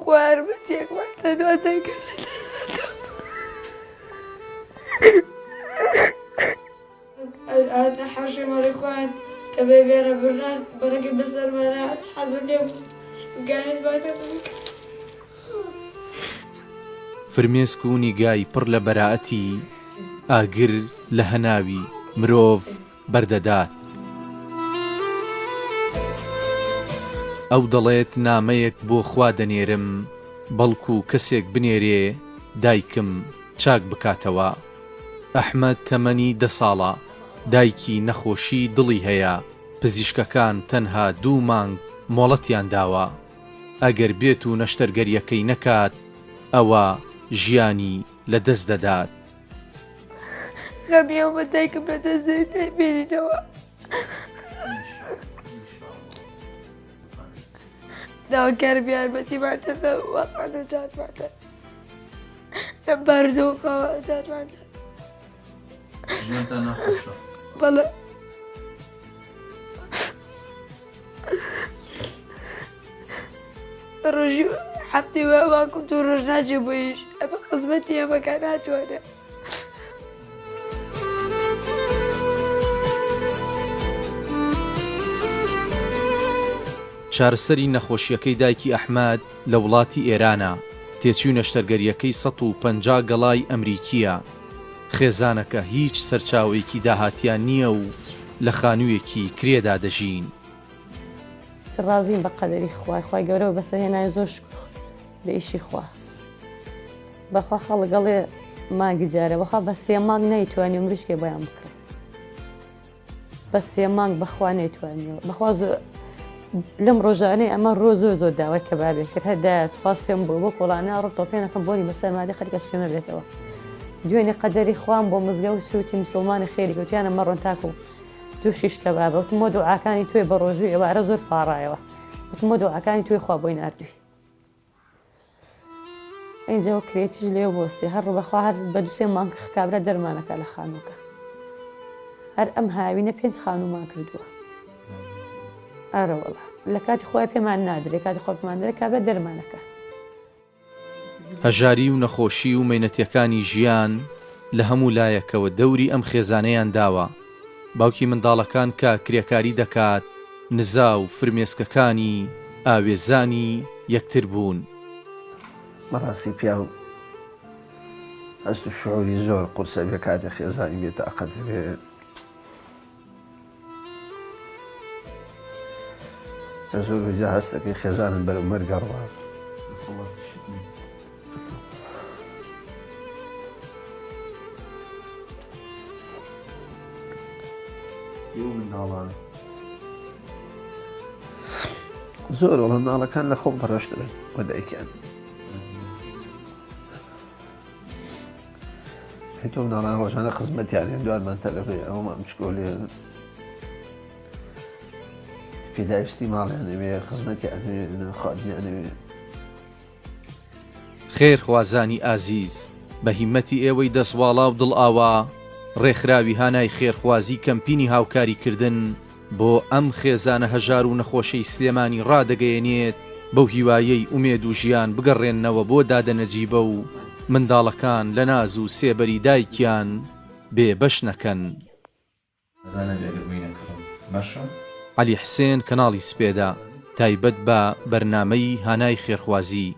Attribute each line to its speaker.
Speaker 1: خوا یارمەتیەکمان دەدات دایکم لەدەست هاتنە حەوشەی ماڵی خۆیان کە بێ بێرە برنان بەرەکەی بەسەرمانە هات حەزم لێ بوو گانێت باتە
Speaker 2: فرمێسک و نیگای پڕ لە بەرائەتی ئاگر لە هەناوی مرۆڤ بەردەدات. ئەو دەڵێت نامەیەک بۆ خوا دەنێرم بەڵکو کەسێک بنێرێ دایکم چاک بکاتەوە. ئەحمەد تەمەنی دە ساڵە، دایکی نەخۆشی دڵی هەیە، پزیشکەکان تەنها دوو مانگ مۆڵەتیان داوە، ئەگەر بێت و نەشتەرگەرییەکەی نەکات ئەوا ژیانی لەدەست دەدات.
Speaker 1: غەمی ئەومە دایکم لە دەست دێت نایبینینەوە. داواکارم یارمەتیمان دەدە وەزع نەجاتمان دەن لەم بارودۆخەوە نەجاتمان دەن.
Speaker 3: ژیانتان ناخۆشە؟
Speaker 1: بەڵێ. ڕۆژی هەفتەی وا واکم دوو ڕۆژ ناچێ بۆ ئیش ئەمە خزمەتی ئەمەکان ناتوانێ.
Speaker 2: چارەسەری نەخۆشییەکەی دایکی ئەحمەد لە وڵاتی ئێرانە، تێچووی نەشتەرگەرییەکەی 150 گەڵای ئەمریکییە. خێزانەکە هیچ سەرچاوەیەکی داهاتیان نییە و لە خانوویەکی کرێدا دەژین.
Speaker 4: ڕازیم بە قەدەری خوای خوای گەورە بەسەر هێنای زۆر شکر لە ئیشی خوا بەخوا خەڵک ئەڵێ مانگی جارێ بەخوا بە سێ مانگ نەیتوانی مریشکێ بۆیان بکڕێ بە سێ مانگ بەخوا نەیتوانیەوە بەخوا زۆر لەم ڕۆژانەی ئەمە ڕۆ زۆر زۆر داوای کەبابێ کرد هەردایە تخوا سوێم بۆ بۆ کۆڵانە ڕۆ تۆپێنەکەم بۆنی بەسەر مادی خەریکە سوێمە بێتەوە دوێنێ قەدەری خوام بۆ مزگەوت سووتی مسلمانی خێری گوتیانە مەڕۆن تاکو دوو شیش کەبابە وتم بۆ دوعاکانی تۆی بە ڕۆژوو ئێوارە زۆر پاڕایەوە وتم بۆ دوعاکانی تۆی خوا بۆی ناردووی ئینجا و کرێچیش لێ بۆستی هەر بەخوا هەر بە دوسێ مانگ کابرا دەرمانەکە لە خانووەکە هەر ئەم هاوینە پێنج خانوومان کردووە ئارەوەڵا لە کاتی خۆی پێمان نادرێ کاتی خۆپمان درێ کابرا دەرمانەکە
Speaker 2: هەژاری و نەخۆشی و مەینەتیەکانی ژیان لە هەموو لایەکەوە دەوری ئەم خێزانەیان داوە، باوکی منداڵەکان کە کرێکاری دەکات نزا و فرمێسکەکانی ئاوێزانی یەکتر بوون.
Speaker 5: بەڕاستی پیاو هەست و شعوری زۆر قورسە بێ کاتێ خێزانی بێ تاقەت بێ. زۆر جا هەستەکەی خێزانت بەرەو مەرگ ئەڕوات. زۆر وەڵا منداڵەکان لە خۆم بەڕەشترن وە دایکیان. تۆ مناڵان ڕۆژانە خزمەتیان هەیە دوانمان تەلەفەی ئەومان بچکۆلێ پێداویستی ماڵیان ئەوێ خزمەتیان هەیە خواردنیان ئەوێ.
Speaker 2: خێرخوازانی ئازیز بە هیمەتی ئێوەی دەست واڵا و دڵ ئاوا ڕێکخراوی هانای خێرخوازی کەمپینی هاوکاری کردن بۆ ئەم خێزانە هەژار و نەخۆشەی سلێمانی ڕادەگەیەنێت بەو هیوایەی ئومێد و ژیان بگەڕێننەوە بۆ دادە نەجیبە و منداڵەکان لە ناز و سێبەری دایکیان بێ بەش نەکەن. عەلی حسێن کەناڵی سپێدە تایبەت بە بەرنامەی هانای خێرخوازی.